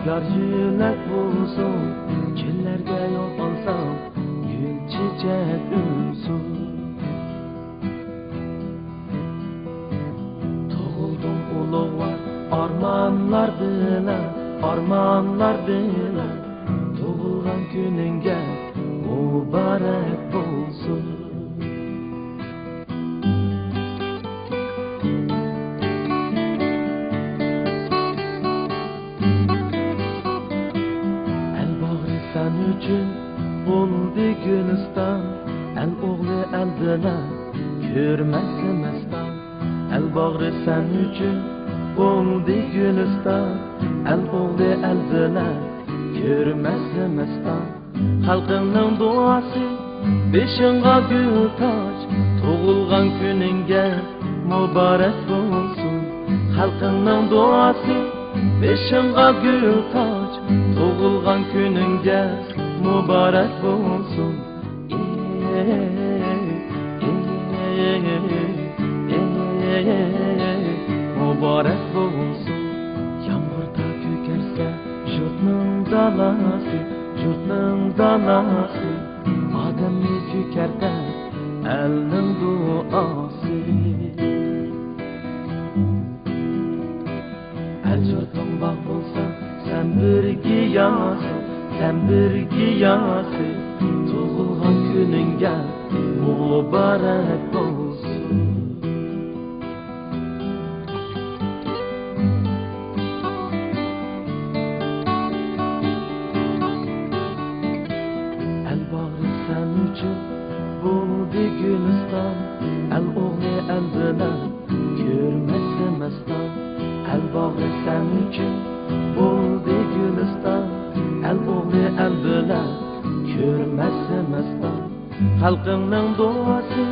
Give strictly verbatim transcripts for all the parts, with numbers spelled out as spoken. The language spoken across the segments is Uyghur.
يار يۆلەك بولسۇن، چۆللەرگە يول ئالساڭ، گۈل چېچەك ئۈنسۇن. تۇغۇلدۇڭ ئۇلۇغۋار ئارمانلار بىلەن، ئارمانلار بىلەن. تۇغۇلغان كۈنۈڭگە مۇبارەك بولسۇن. ئەل باغرى سەن ئۈچۈن بولدى گۈلىستان، ئەل ئوغلى ئەل بىلەن كۆرمەس زىمىستان. ئەل باغرى سەن ئۈچۈن بولدى گۈلىستان، ئەل ئوغلى ئەل بىلەن كۆرمەس زىمىستان. خەلقىڭنىڭ دۇئاسى بېشىڭغا گۈل تاج، تۇغۇلغان كۈنۈڭگە مۇبارەك بولسۇن. خەلقىڭنىڭ دۇئاسى بېشىڭغا گۈل تاج، تۇغۇلغان كۈنۈڭگە مۇبارەك بولسۇن. مۇبارەك بولسۇن. يامغۇردا كۆكەرسە يۇرتنىڭ دالاسى، يۇرتنىڭ دالاسى. ئادەمنى كۆكەرتەر ئەلنىڭ دۇئاسى. ئەل-يۇرتۇڭ باغ بولسا، سەن بىر گىياسى، سەن بىر گىياسى. تۇغۇلغان كۈنۈڭگە مۇبارەك بولسۇن. ئەل باغرى سەن ئۈچۈن بولدى گۈلىستان، ئەل ئوغلى ئەل بىلەن كۆرمەس زىمىستان. ئەل باغرى سەن ئۈچۈن بولدى گۈلىستان، ئەل ئوغلى ئەل بىلەن كۆرمەس زىمىستان. خەلقىڭنىڭ دۇئاسى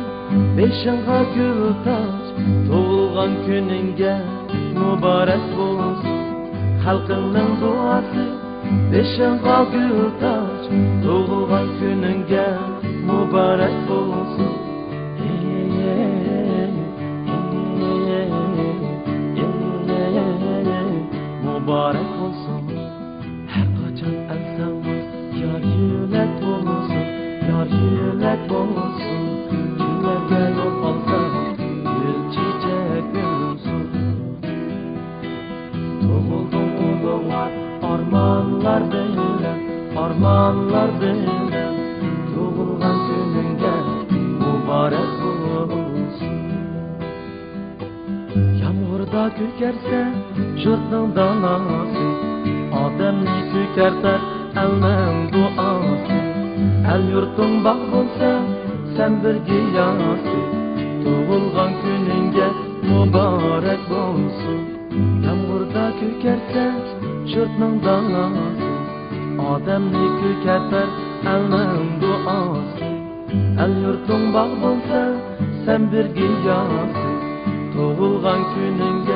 بېشىڭغا گۈل تاج، تۇغۇلغان كۈنۈڭگە مۇبارەك بولسۇن. خەلقىڭنىڭ دۇئاسى بېشىڭغا گۈل تاج، تۇغۇلغان كۈنۈڭگە مۇبارەك بولسۇن. مۇبارەك بولسۇن. ھەر قاچان ئەلسەڭ يار يۆلەك بولسۇن، يار يۆلەك بولسۇن. كۈنلەرگە يول ئالساڭ، گۈل چېچەك ئۈنسۇن. تۇغۇلدۇڭ ئۇلۇغۋار ئارمانلار بىلەن، ئارمانلار بىلەن. تۇغۇلغان كۈنۈڭگە مۇبارەك بولسۇن. يامغۇردا كۆكەرسە يۇرتنىڭ دالاسى، ئادەمنى كۆكەرتەر ئەلنىڭ دۇئاسى. ئەل-يۇرتۇڭ باغ بولسا، سەن بىر گىياسى. تۇغۇلغان كۈنۈڭگە مۇبارەك بولسۇن. يامغۇردا كۆكەرسە يۇرتنىڭ دالاسى، ئادەمنى كۆكەرتەر ئەلنىڭ دۇئاسى. ئەل-يۇرتۇڭ باغ بولسا، سەن بىر گىياسى. تۇغۇلغان كۈنۈڭگە